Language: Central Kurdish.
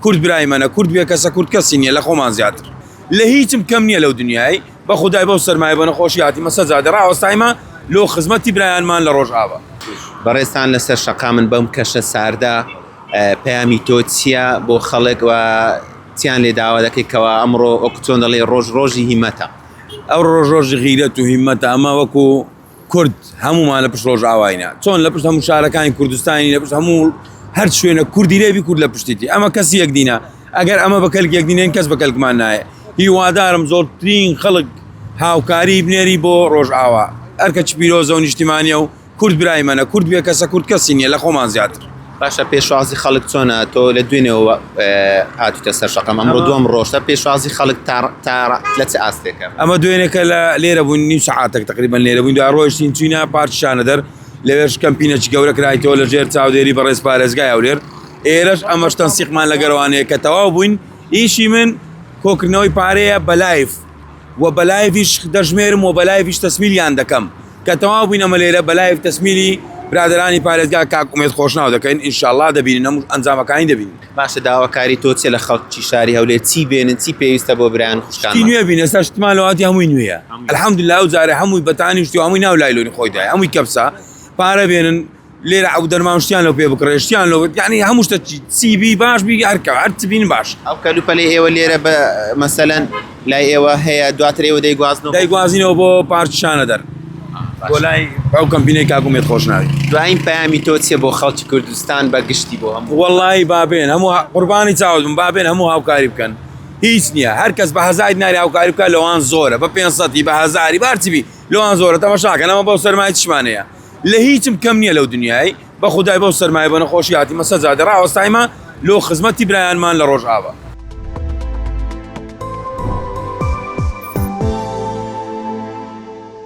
کورد برای منە کورد بێ کەسە کورد کەسی نییە لە خۆمان زیاتر لە هیچم کەم نییە لەو دنیای بە خودای بەو سەرمایە بە نەخۆشی هاتیمە سەر جادە ڕاوەستایمە لۆ خزمەتی برایانمان لە ڕۆژئاوا. بەڕێزتان لەسەر شەقامن بەم کەشە ساردە پەیامی تۆ چییە بۆ خەڵک و چیان لێ داوا دەکەی کەوا ئەمڕۆ وەکو چۆن دەڵێ ڕۆژ ڕۆژی هیمەتە؟ ئەو ڕۆژ ڕۆژی غیرەت و هیمەتە ئەمە وەکو کورد هەمومان لە پشت ڕۆژئاواینە چۆن لە پشت هەموو شارەکانی کوردستانی لە پشت هەموو هەر شوێنە کوردی لێبی کورد لە پشتیتی ئەمە کەسی یەکدینە ئەگەر ئەمە بە کەلک یەکدینێن کەس بە کەلکمان نایە هیوادارم زۆرترین خەڵک هاوکاری بنێری بۆ ڕۆژئاوا ئەرکە چ پیرۆزە و نیشتیمانە و کورد برای منە کورد بێ کەسە کورد کەسی نییە لە خۆمان زیاتر. باشە پێشوازی خەڵک چۆنە تۆ لە دوێنێەوە هاتوتە سەر شەقام ئەمڕۆ دووەم ڕۆژە پێشوازی خەڵک تا تا لە چ ئاستێکە؟ ئەمە دوێنێکە لە لێرە بووین نیو سەعاتێک تقریبا لێرە بووین دوای ڕۆیشتین چوینە پارکی شانەدەر لەوێش کەمپینێکی گەورە کرایتەوە لە ژێر چاودێری بەڕێز پارێزگای هەولێر ئێرەش ئەمەش تەنسیقمان لەگەروانەیە کە تەواو بووین ئیشی من کۆکردنەوەی پارەیە بە live و بە live یش دەژمێرم و بە live یش تەسمیلیان دەکەم کە تەواو بووین ئەمە لێرە بە live تەسمیلی برادەرانی پارێزگا کاک ئومێد خۆشناو دەکەین ئینشاڵڵا دەبینن هەموو ئەنجامەکانی دەبینن. باشە داواکاری تۆ چیە لە خەڵکی شاری هەولێر چی بێنن چی پێویستە بۆ برایان و خوشکانمان؟ شتی نوێ بین ئێستا شتمان لەواتی هەمووی نوێیە الحمدللە ئەو جارە هەمووی بەتانی و شتی هەمووی ناو لایلۆنی خۆی دایە هەمووی کەپسە پارە بێنن لێرە ئەو دەرمان شتیان لەو پێ بکڕێ شتیان لەو یعنی هەموو شتە چی بی باش بی هەرکە هەر چ بین باش. ئەو کەلوپەلەی ئێوە لێرە بە مەسەلەن لای ئێوە هەیە دواتر ئێوە دەیگوازنەوە دەیگوازینەوە بۆ پارکی شانەدەر بۆ لای ئەو کەمپینەی کاک ئومێد خۆشناوی. دوایین پەیامی تۆ چیە بۆ خەڵکی کوردستان بە گشتی بۆ هەموو؟ وەڵایی با بێن هەموو قوربانی چاوت بم با بێن هەموو هاوکاری بکەن هیچ نییە هەر کەس بە هەزاری دیناری هاوکاری بکات لەوان زۆرە بە 500 بە هەزاری بە هەرچی بی لەوان زۆرە تەماشاکەن ئەمە بەو سەرمایە چیمان هەیە لە هیچم کەم نییە لەو دنیای بە خودای بەو سەرمایە بە نەخۆشی هاتیمە سەر جادە ڕاوەستایمە لۆ خزمەتی برایانمان لە ڕۆژئاوا.